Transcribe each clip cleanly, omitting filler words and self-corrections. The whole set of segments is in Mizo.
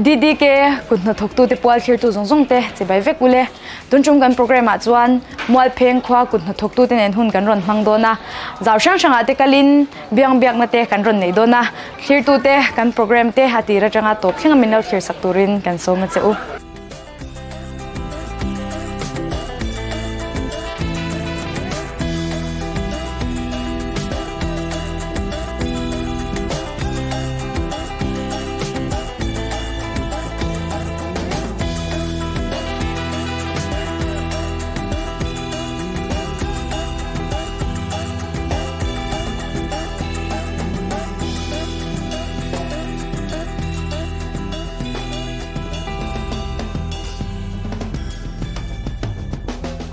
DDK kut hnathawktute pual thlirtu zawng zawng te chibai vek ule. Tun tum kan programme ah chuan Mualpheng khua kut hnathawktute nen hun kan rawn hmang dawn a. Zau hrang hrangah te kalin biang biakna te kan rawn nei dawn a. Thlirtute kan programme te a tir atanga tawp thleng a min lo thlir sak turin kan sawm a che u.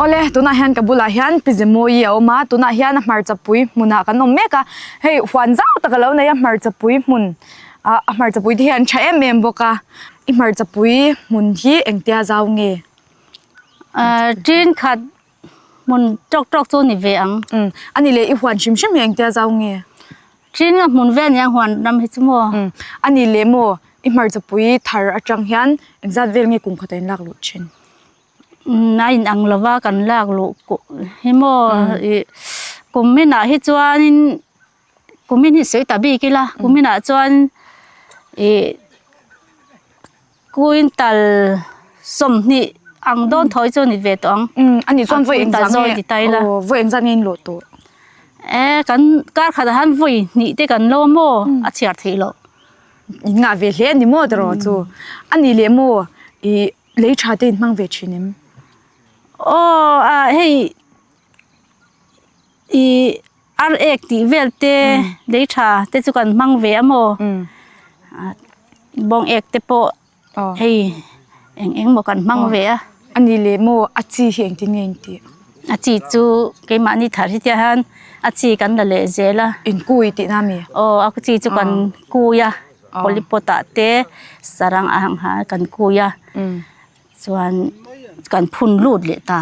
Awle tunah hian ka bulah hian pi Zemawi a awm a tunah hian a hmarcha pui hmunah kan awm mek a hei huan zau tak a lo nei a hmarcha pui hmun ah a hmarcha pui te hi an tha em em bawk a i hmarcha pui hmun hi engtia zau nge? Ṭin khat hmun tawk tawk chu ni ve ang. Umm ani leh i huan hrim hrim hi engtia zau nge? Ṭin a hmun vel nia huan ram hi chu maw? Umm ani leh maw i hmarcha pui thar atang hian engzat vel nge kum khat a in lak luh thin? Umm a in ang lova kan lak luh hi maw ih kum inah hi chuanin kum in hi sawi ta bik ila kum inah chuan ih Quintal 20 ang dawn thawi chu ni ve tawh ang. Umm ani chuan vawi engzah nge aw vawi engzah nge in lawh tawh? E kan kar khatah hian vawi hnih te kan lo maw a chhiar theih loh. In ngah ve hle a ni maw tawh chu. Ani leh maw ih lei tha te in hmang ve thin em? Aw a hei ih ar ek tih vel te lei tha te chu kan hmang ve a maw bawng ek te pawh hei eng eng maw kan hmang ve a. A ni leh maw a chi hi engtin nge in tih? A chi chu keimahni thar hi tia hian a chi kan la leh zel a. In kui tihna a mi? Aw a chi chu kan kui a polypot ah te sarang ang ha kan kui a. Chuan kan phun lut leh ta.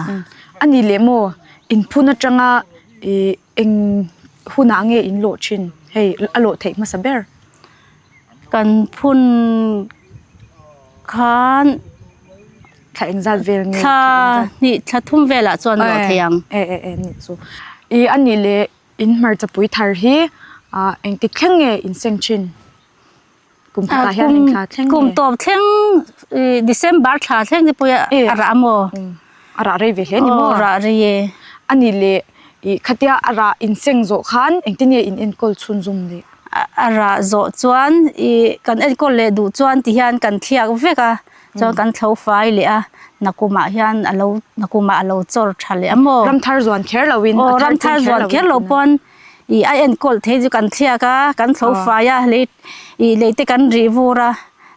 A ni leh maw? In phun atanga ih eng hunah nge in lawh thin? Hei a lawh theih hmasa ber. Kan phun khan thla engzat vel nge? Thla hnih thla thum velah chuan lawh thei ang. E e e nih chu. Ih a ni leh in hmarcha pui thar hi ah engtik thleng nge in seng thin? Kum khatah hian eng thla thleng nge? Kum tawp thleng December thla thleng te pawh hi a rah maw? A rah rei ve hle ni maw? Aw rah rei e. A nih leh ih khatia a rah inseng zawh khan engtin nge in enkawl chhunzawm leh? A rah zawh chuan ih kan enkawl leh duh chuan ti hian kan thliak vek a, chuan kan thlo fai leh a, nakumah hian a lo nakumah a lo chawr tha leh a maw? Ramthar zuan kher loin a thar zuan kher lo pawn ih a enkawl thei chu kan thliak a kan thlo fai a lei ih lei te kan rih vur a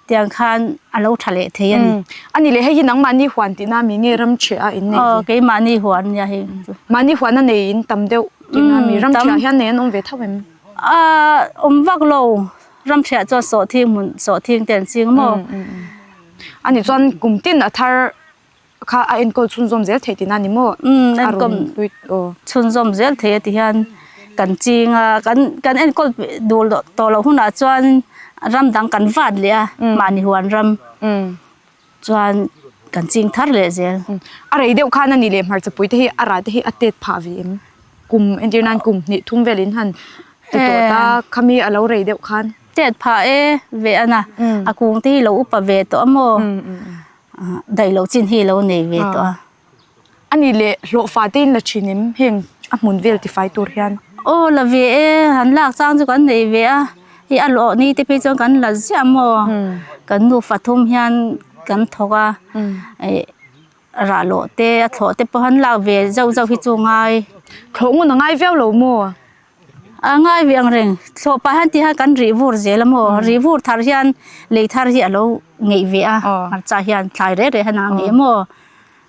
tiang khan a lo tha leh thei a ni. A ni leh hei hi nangmahni huan tihna mi nge ram ṭhiah a in neih ve? Aw keimahni huan nia hei chu. Mahni huan a nei in tam deuh tihna mi ram ṭhiah hian nei an awm ve tho em? Aaa awm vak lo ram ṭhiah chuan sawhthing hmun sawhthing te an ching maw? A nih chuan kum tin a thar kha a enkawl chhunzawm zel theih tihna a ni maw? Umm enkawl chhunzawm zel thei a ti hian kan ching a kan kan enkawl duh loh tawh loh hunah chuan ram dang kan vat leh a mahni huan ram chuan kan ching thar leh zel. A rei deuh khan a ni leh hmarcha pui te hi a rah te hi a tet phah ve em? Kum entir nan kum hnih thum velin han ti tawh ta khami a lo rei deuh khan. Tet phah e ve a na a kung te hi lo upa ve tawh a maw? Daih loh chin hi lo nei ve tawh a. A nih leh hlawhfa te in la thin em heng a hmun vel tifai tur hian? Aw la ve e, han lak chang chu kan nei ve a, hei a lawh ni te phei chuan kan la ziah maw? Kan nufa thum hian kan thawk a, ih. Rah lawh te a thlawh te pawh an lak ve zauh zauh hi chu ngai. Thlawh ngun a ngai viau lo maw? A ngai ve ang reng. Thlawh pah hian ti hian kan rih vur zel a maw? Rih vur thar hian lei thar hi a lo ngeih ve a, hmarcha hian thlai reh reh hian a ngeih a maw?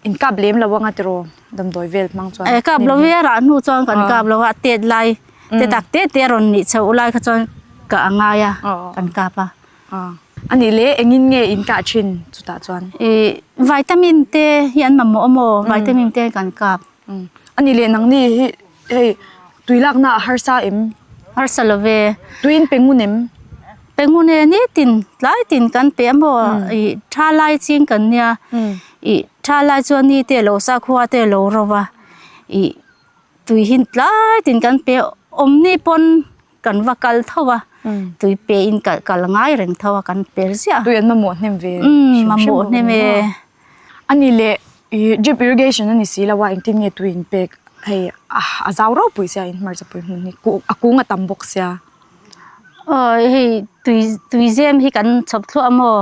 In kap lem lo anga tiraw damdawi vel hmang chuan. E kap lo ve a rah hnu chuan kan kap lo a, a tet lai te tak te te a rawn nih chhoh lai kha chuan ka a ngai a, kan kap a. A nih le engin nge in kah thin chutah chuan? Ih vitamin te hi an mamawh a maw? Vitamin te kan kap. A nih le nangni hi hei tui lakna a harsa em? Harsa lo ve. Tuiin pe ngun em? Pe ngun e nitin tlai tin kan pe a maw? Ih tha lai ching kan nia. Ih tha lai chuan ni te lo sakhua te lo ro va. Ih tui hi tlai tin kan pe awmni pawn Kan va kal tho a, tui pe in kal kal ngai reng tho a kan per ziah a. Tui an mamawh hnem ve hrim hrim mamawh hnem e. A ni le i drip irrigation a ni si lo a engtin nge tui in pek hei a zau ropui sia in hmarcha pui hmun hi a kung a tam bawk sia. Aw hei tui tui zem hi kan chhawp thluah a maw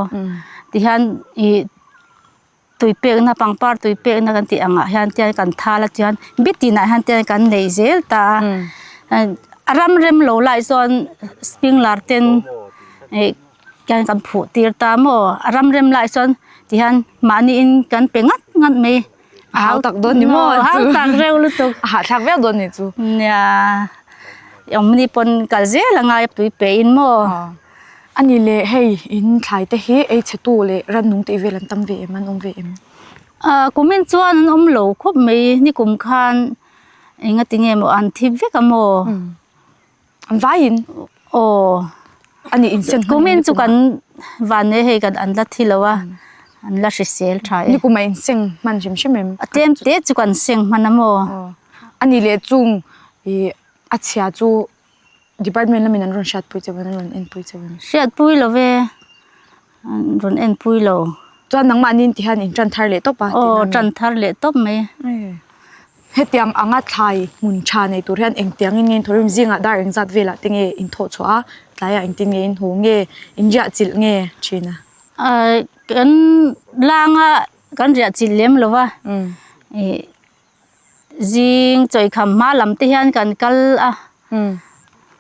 tihian i Tui pekna pangpar tui pekna kan tih angah hian tian kan thal a chuan bitinah hian tian kan nei zel ta a a ram rem lo lai chuan sprinkler ten ih tian kan phuh tir ta maw a ram rem lai chuan tihian mahni in kan pe ngat ngat mai a hau tak dawn ni maw a hau tak reuh lutuk a hahthlak viau dawn ni chu nia awmni pawn kal zel a ngai tui pe in maw. A ni le, hei in thlai te hi ei chhe tu leh rannung tih vel an tam ve em, an awm ve em? Ah kumin chuan an awm lo khawp mai, nikum khan engati nge maw an thi vek a maw? An vaiin? Aw. A ni insem hman Kumin chu kan van e hei kan an la thi lo a, an la hrisel tha e. Nikum a inseng hman hrim hrim em? A tlem te chu kan seng hman a maw? A ni le chung ih a chhia chu Department lamin an rawn hriatpui cheu in an rawn enpui cheu em? Hriatpui lo ve, an rawn enpui lo. Chuan nangmahni in ti hian in tan thar leh tawp a? Aw tan thar leh tawp mai. Hetiang anga thlai hmun tha nei tur hian engtiang in nge in thawh rim zingah dar engzat velah te nge in thawh chhuah a, tlaiah engtin nge in haw nge, in riah chilh nge thin a? Kan langa kan riah chilh lem lo va, ih Zing chawikham hma lam te hian kan kal a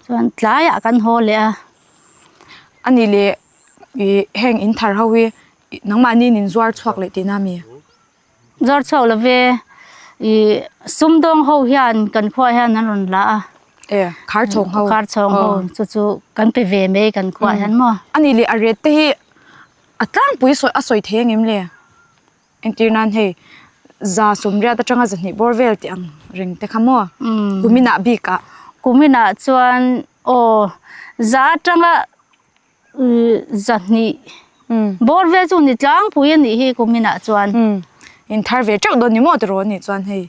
chuan tlaiah kan haw leh a. A nih leh ih heng in thar ho hi nangmahni in zuar chhuak leh tihna a mi? Zuar chhuak lo ve ih sumdawng ho hian kan khuaah hian an rawn la a. E khar chhawng ho. Khar chhawng ho chu chu kan pe ve mai kan khuaah hian maw. A nih leh a ret te hi a tlangpui sawi a sawi thei ang em le? Entir nan hei za sawmriat atanga zahnih bawr vel tih ang reng te kha maw kuminah bikah. Kuminah chuan aw za atanga zahnih bawr vel chu ni tlangpui a nih hi kuminah chuan. In thar ve teuh dawn ni maw tiraw a nih chuan hei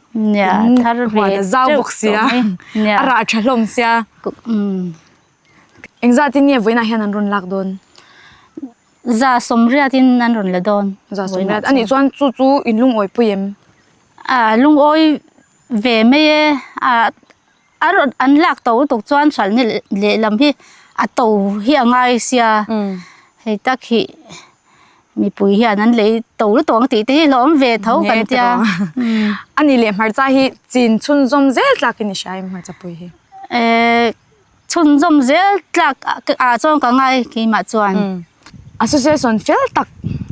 thar ve a zau bawk sia a rah tha hlawm sia. Engzat in nge vawiinah hian an rawn lak dawn? Za sawmriat in an rawn la dawn. Za sawmriat a nih chuan chu chu in lungawi pui em? A lungawi ve mai e. A a rawn an lak to lutuk chuan hralhna lehlam hi a to hi a ngai sia. Hei tak hi mipui hian an lei to lutuk ang tih te hi hlauhawm ve tho kan tia. A nih leh hmarcha hi chin chhunzawm zel tlak in i hria em hmarcha pui hi? E Chhunzawm zel tlak ah chuan ka ngai keimah chuan. Association fel tak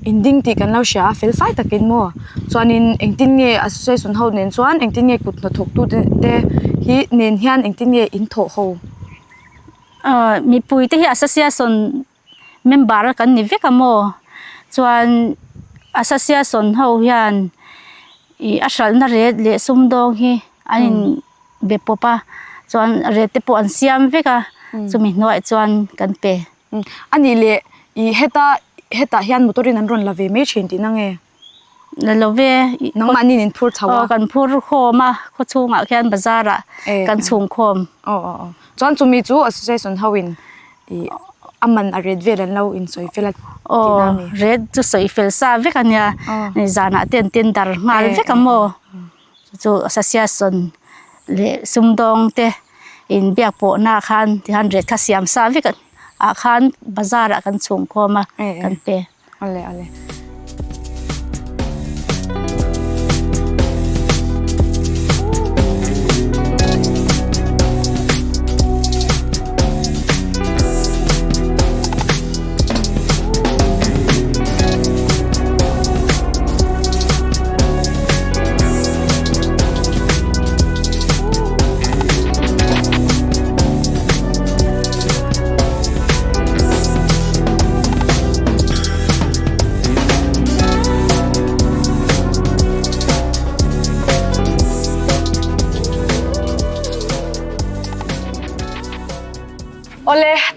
in ding tih kan lo hria a, fel fai takin maw? Chuanin engtin nge association ho nen chuan engtin nge kut hnathawk tute te hi nen hian engtin nge in thawh ho? Aw mipui te hi association member kan ni vek a maw? Chuan association ho hian ih a hralhna ret leh sumdawng hi an in be pawp a chuan ret te pawh an siam vek a chumi hnuaiah chuan kan pe. A nih leh ih heta hetah hian motor in an rawn la ve mai thin tihna nge? La lo ve. Nangmahni in in phur chho a? Aw kan phur khawm a khaw chhungah khian bazar ah kan chhung khawm. Aw aw aw chuan chumi chu association ho in ih a man a ret vel an lo insawi fel a tihna a ni? Aw ret chu sawi fel sa vek a nia zanah te an tender nghal vek a maw? Chu association leh sumdawng te inbiak pawhna khan tihian ret kha siam sa vek ah khan bazar ah kan chhung khawm a kan pe. Awle awle.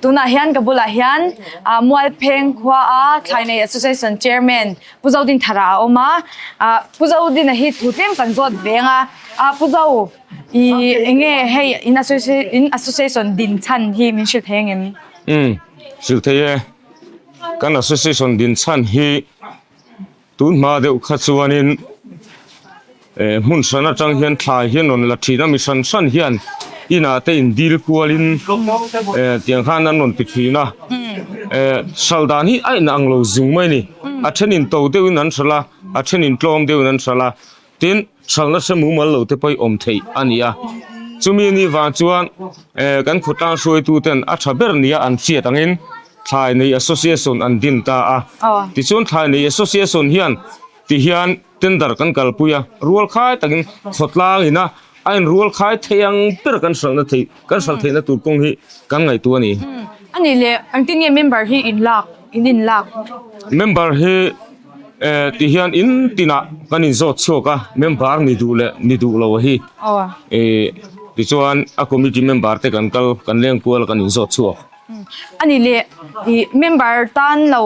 Tunah hian ka bulah hian Mualpheng khuaa Thlainei Association Chairman Pu Zodin Thara a awm a. Pu Zodina hi thu tlem kan zawt veng a. Pu Zo, i enge hei in in association din chhan hi min hrilh thei angem? Umm, hrilh thei e. Kan association din chhan hi Tun hma deuh kha chuanin eh hmun hran atang hian thlai hi an rawn la thin a, mi hran hran hian inah te in dil kualin eh tiang khan an rawn ti thin a, eh hral dan hi a inang lo zung mai a ni, a thenin to deuhin an hral a, a thenin tlawm deuhin an hral a, tin hralna hre mumal lo te pawh hi awm theih a ni a, chumi ni vang chuan eh kan khawtlang hruaitu ten a tha ber nia an hriat angin. Thlai nei Association an din ta a. Tichuan Thlai nei Association hian ti hian tender kan kalpui a, rual khai takin khawtlang ina a inrual khai thei ang ber kan hralhna thei kan hralh theihna tur kawng hi kan ngaihtuah a ni. A nih leh engtin nge member hi in lak in in lak? Member hi eh ti hian in tinah kan inzawt chhuak a, member ni duh leh ni duh lo hi eh tichuan a committee member te kan kal kan leng kual a kan inzawt chhuak. A ni leh ih member tan lo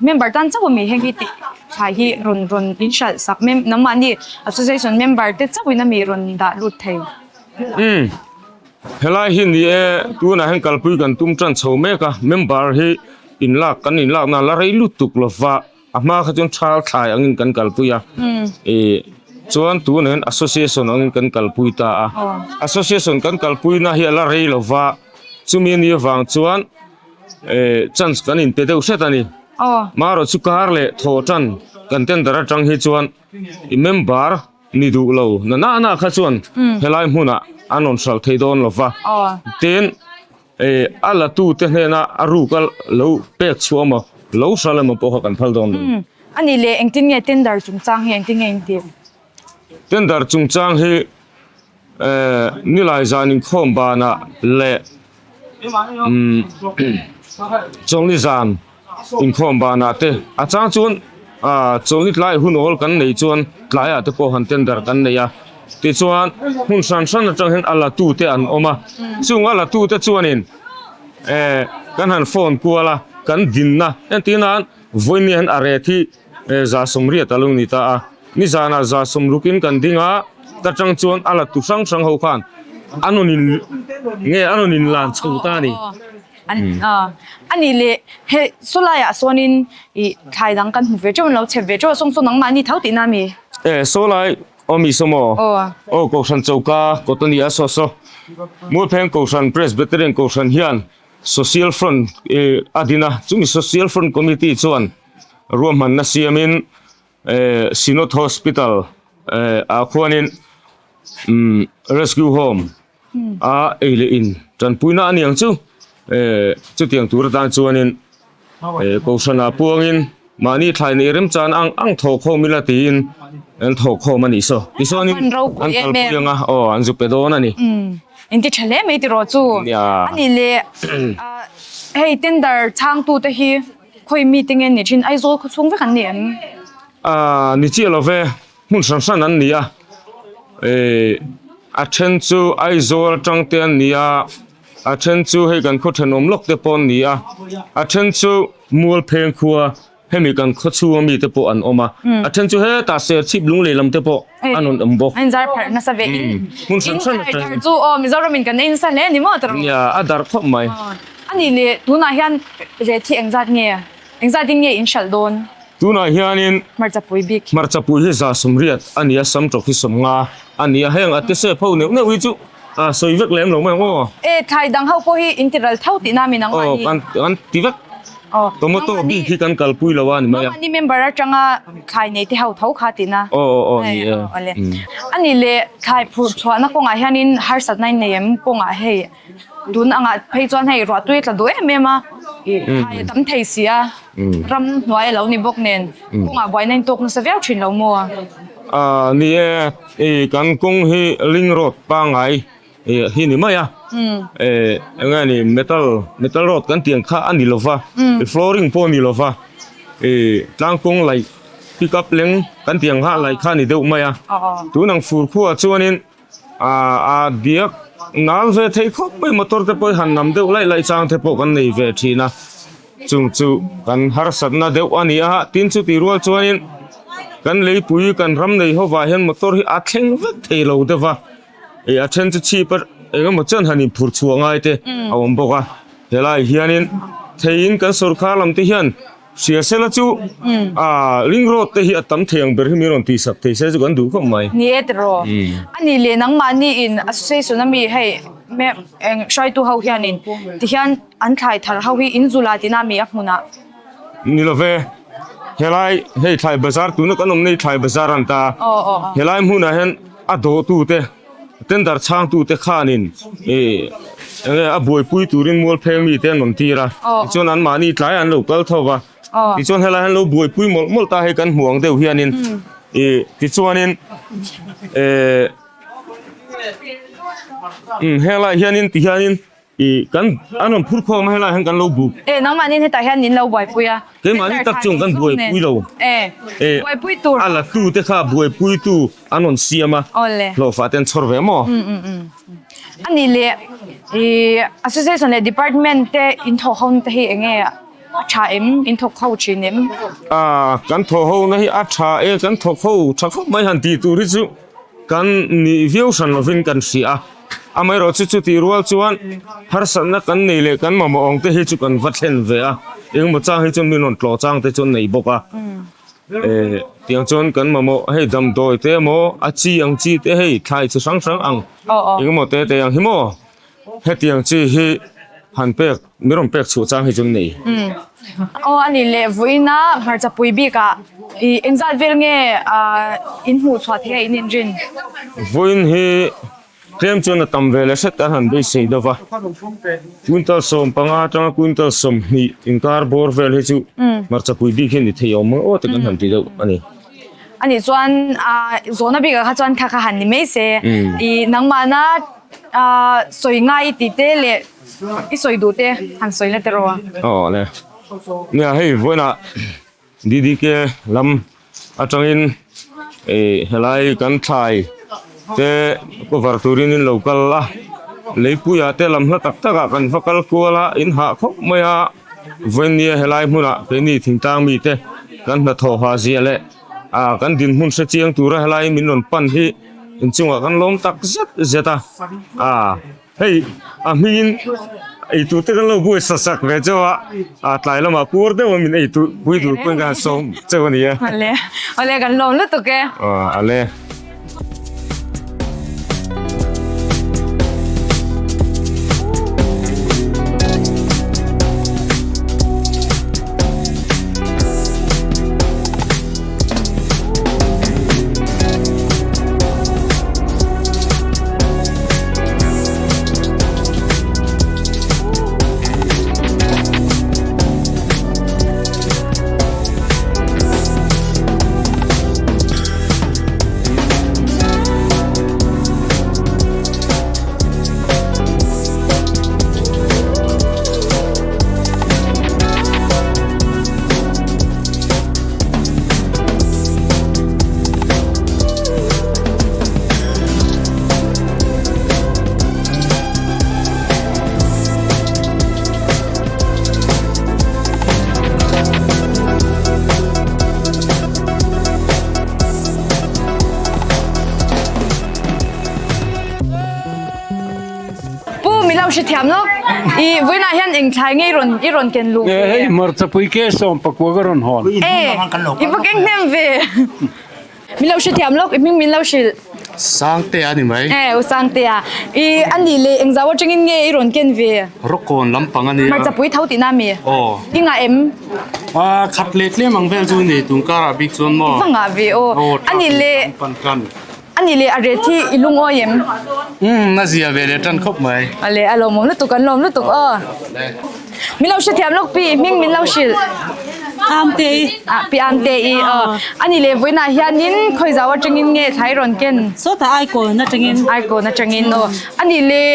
member tan chauh a mi heng hi tih thlai hi rawn rawn in hralh sak mem nangmahni association member te chauhin a mi rawn dah lut thei. Umm helai hi ni e tunah hian kalpui kan tum tan chho mek a member hi inlak kan inlak na la rei lutuk lova a hma kha chuan thal thlai angin kan kalpui a ih chuan tunah hian association angin kan kalpui ta a association kan kalpui na hi a la rei lova. Chumi a nih avang chuan eh chance kan inpe deuh hret a ni. Marawh chu kar leh thaw tan kan tender atang hi chuan i member ni duh lo na na na kha chuan helai hmunah an rawn hralh thei dawn lo va. Tin eh a la tu te hnena a ruk a lo pek chhuah emaw lo hralh emaw pawh kha kan phal dawn lo. A nih leh engtin nge tender chungchang hi engtin nge intih? Tender chungchang hi Nilai zan inkhawm banah leh Chawlhni zan inkhawm banah te a chang chuan Chawlhni tlai hun awl kan nei chuan tlaiah te pawh han tender kan nei a, tichuan hmun hran hran atang hian a la tu te an awm a, chung a la tu te chuanin kan han phone kual a, kan dinna entir nan vawiin hian a ret hi 180 a lo ni ta a, nizanah 160 in kan ding a, ta tang chuan a la tu hrang hrang ho khan an rawn in nge an rawn in lan chho ta a ni. A nih leh he saw laiah sawnin ih thlai dang kan hmu ve teuh an lo chep ve teuh a, sawng saw nangmah ni tho tihna a mi? E saw lai awmi saw maw? Aw Kohhran choka kawt a ni a saw saw Mualpheng Kohhran Presbyterian Kohhran hian Social Front a din a, chumi Social Front Committee chuan ruahmanna siamin Synod Hospital ah khuanin Rescue Home a ei leh in tanpuina a ni ang chu. Chutiang tur atan chuanin Kohhranah puangin mahni thlai neih remchan ang ang thawhkhawm ila tiin an thawhkhawm a nih saw. Tichuanin an kalpui anga aw an zu pe dawn a ni. Inti tha hle mai tiraw chu. A nih leh hei tender chhangtute hi Khawi mi te nge ni thin? Aizawl khaw chhung vek an ni em? Aaa ni chiah lo ve, hmun hran hran an ni a, eh a then chu Aizawl atang te an ni a, a then chu hei kan khaw thenawm lawk te pawh an ni a, a then chu Mualpheng khua hemi kan khaw chhung ami te pawh an awm a, a then chu hetah Serchhip Lunglei lam te pawh an rawn awm bawk. A inzar pharh nasa ve in hmun hran hran atang. Thar chu aw Mizoram in kan ei nasa hle a ni maw tiraw? Nia a darh khawp mai. A nih leh tunah hian rate hi engzat nge engzat in nge in hralh dawn? Tunah hianin Hmarcha pui bik. Hmarcha pui hi 180 a ni a, samtawk hi 50 a ni a, heng a te sep ho neuh neuh hi chu a sawi vek lem lo mai ang aw. E thlai dang ho pawh hi in ti ral tho tihna min ang mahni. Aw kan kan ti vek. Aw. Tomato bik hi kan kalpui lo a ni mai a. Mahni member atanga thlai nei te ho tho kha tihna. Aw aw aw ni e. Awle. A nih leh thlai phurh chhuahna kawngah hianin harsatna in nei em kawngah hei tun angah phei chuan hei ruah tui a tla duh em em a ih thlai a tam thei si a ram hnuai a lo ni bawk nen kawngah buaina in tawk nasa viau thin lo maw? A ni e. Ih kan kawng hi ring road pangngai ih hi ni mai a eh eng nge ni metal metal road kan tih ang kha a ni lo va flooring pawh a ni lo va ih tlang kawng laih pick up leng kan tih ang kha laih kha a ni deuh mai a tun ang fur khuaah chuanin ah a diak. Nal ve thei khawp mai motor te pawh hi han nam deuh laih laih chang te pawh kan nei ve thin a chung chu kan harsatna deuh a ni a tin chutih rual chuanin kan leipui kan ram nei ho vah hian motor hi a thleng vek thei lo deuh va ih a then chu chhip a eng emaw chuan han inphur chhuah ngai te a awm bawk a helaiah hianin theiin kan sawrkar lam te hian Hria sela chu ah ring road te hi a tam thei ang ber hi min rawn tihsak thei se chu kan duh khawp mai. Ni e tiraw. A nih leh nangmahni in association a mi hei me eng hruaitu ho hianin tihian an thlai thar ho hi in zula tina mi a hmunah. Ni lo ve, helai hei thlai bazar tuna kan awmna hi thlai bazar a ni ta a, helai hmunah hian a dawhtute Tender chhangtute khanin ih enge a buaipui turin mualpheng mite an rawn tir a, tichuan anmahni tlai an lo kal tho va, tichuan helai hian lo buaipui mawlh mawlh ta hei kan hmuh ang deuh hianin ih tichuanin eh umm helai hianin tihianin Ih kan an rawn phur khawm a helaiah hian kan lo buk. E nangmahni hetah hian in lo buaipui a. Keimahni tak chuan kan buaipui lo. E buaipui tur. A la tu te kha buaipui tu an rawn siam a. Awle. Hlawhfah te an chhawr ve maw? Um um um. A nih leh ih association leh department te in thawk ho na te hi eng nge a tha em? In thawk ho thin em? Ah kan thawk ho na hi a tha e kan thawk ho tha khawp mai han tih tur hi chu kan nih viau hran lovin kan hria a. Amaherawh chu chutih rual chuan harsatna kan nei leh kan mamawh ang te hi chu kan va thlen ve a, engemaw chang hi chuan min rawn tlawh chang te chu an nei bawk a, eh tiang chuan kan mamawh hei damdawi te emaw a chi ang chi te hei thlai chi hrang hrang ang engemaw te te ang hi maw hetiang chi hi han pek min rawn pek chhuah chang hi chu an nei. Aw a ni leh vawiina hmarcha pui bikah ih engzat vel nge ah in hmuh chhuah theih a in inrin? Vawiin hi tlem chuan a tam ve leh hret an han beisei deuh va, quintal 15 atanga quintal 20 inkar bawr vel hi chu hmarcha pui bik hi a ni thei awm ang aw te kan han ti deuh a ni. A nih chuan ah zawhna bikah kha chuan kha kha han ni mai se ih nangmahna ah sawi ngai tih te leh I sawi duh te han sawi la tiraw? Aw le. Nia hei vawiinah DDK lam atangin ih helai kan thlai te cover turin in lo kal a, leipuiah te lam hla tak takah kan va kal kual a, in hah khawp mai a, vawiin nia helai hmunah keini thingtlang mite kan hnathawh hah zia leh ah kan dinhmun hre chiang tura helai min rawn pan hi inchungah kan lawm tak zet zet a, ah. Hei a hmingin eitur te kan lo buai sa sak ve chauh a, a tlai lamah puar deuh a min eitur pui tur pawhin ka han sawm chauh a ni e. Awle, awle kan lawm lutuk e. Aw ale. Pu min lo hrethiam lawk. I vawiinah hian eng thlai nge i rawn i rawn ken luh ve? Hei hmarchapui ke 19 ka rawn hawn. E i va keng hnem ve. Min lo hrethiam lawk i hming min lo hrilh. Sangtea ni mai. E u Sangtea. I a nih leh eng zau atangin nge i rawn ken ve? Rawkawn lampang a nia. Hmarchapui tho tihna mi? Aw. I ngah em? A khat leh tlem ang vel chu ni tun karah bik chuan maw? I va ngah ve aw. A nih leh. Pan tan. A nih leh a ret hi i lungawi em? Umm a zia ve leh tan khawp mai. A leh a lawmawm lutuk an lawm lutuk aw. Min lo hrethiam lawk pi hming min lo hrilh. Amte i. Ah pi Amte i aw. A nih leh vawiinah hianin khawi zau atangin nge thlai rawn ken? Sawtah Aikawn atangin. Aikawn atangin aw. A nih leh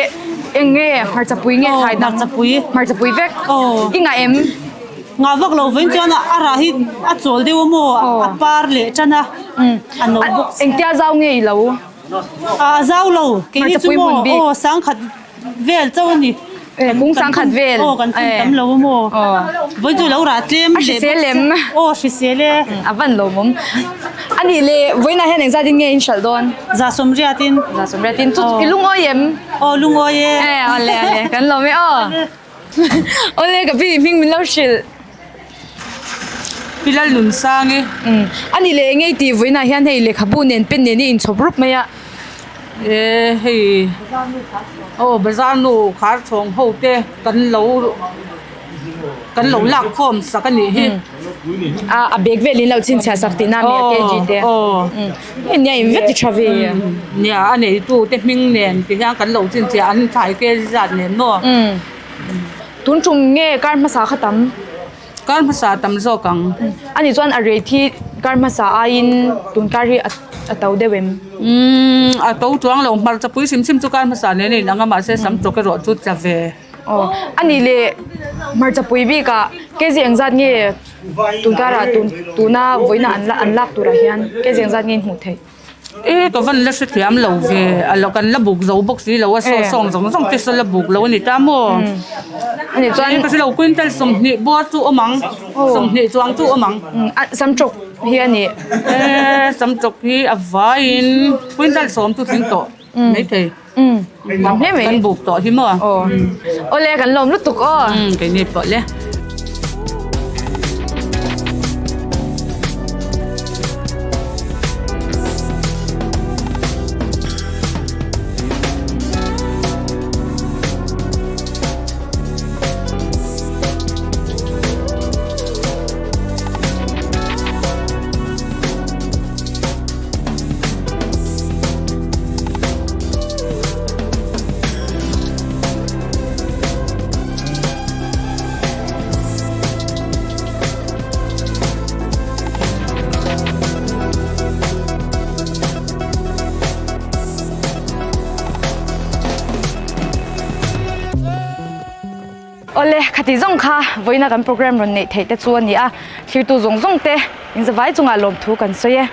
eng nge hmarchapui nge thlai dang? Hmarchapui. Hmarchapui vek? Aw. I ngah em? Ngah vak lo vawiin chuan a rah hi a chawl deuh a maw a par leh tan a a no bawk si. Engtia zau nge i lo? A zau lo keini chu maw aw sangkhat vel chauh a ni. Kung sangkhat vel. Aw kan phun tam lo a maw. Vawi chu lo rah tlem A hrisel em? Aw hrisel e. A van lawmawm. A nih le vawiinah hian engzat in nge in hralh dawn? Za sawmriat in. Za sawmriat in. Chu i lungawi em? Aw lungawi e. E awle awle kan lawm e aw. Awle ka pi hming min lo hrilh. Pi Lalnunsangi. A nih leh engei tih vawiinah hian hei lehkhabu nen pen nen hi inchhawp rup mai a. E hei aw bazar nu khar chhawng ho te kan lo kan lo lak khawm sak a nih hi. A a bag vel in lo chhinchhiah sak tihna a mi a KG te. Aw. Hei nia in vek ti tha ve. Nia a neitu te hming nen ti hian kan lo chhinchhiah an thlai KG zat nen maw. Tun tum nge kar hmasa kha tam? Kar hmasa tam zawk ang. Ani chuan a rate hi kar hmasa aiin tun kar hi a to deuh em? Umm a to chuang lo hmarcha pui hrim hrim chu kar hmasa nen a inang a mahse sam tawk erawh chu tla ve. Aw ani leh hmarcha pui bikah kg engzat nge tun karah tun tuna vawiina an lak turah hian kg engzat nge in hmuh theih? E ka van la hrethiam lo ve a lo kan la buk zo bawk si lo a saw sawng zawng zawng te saw la buk lo a ni ta maw ani chuan ka hrelo quintal 20 bawr chu awm ang 20 chuang chu awm ang a samtawk hi a ni e samtawk hi a vaiin quintal 10 chu tling tawh maithei kan buk tawh hi maw awle kan lawm lutuk aw keini pawh le. Awle, khati zawng kha vawiina kan program rawn neih theih te chu a ni a, thlirtu zawng zawng te inzavai chungah lawmthu kan sawi e.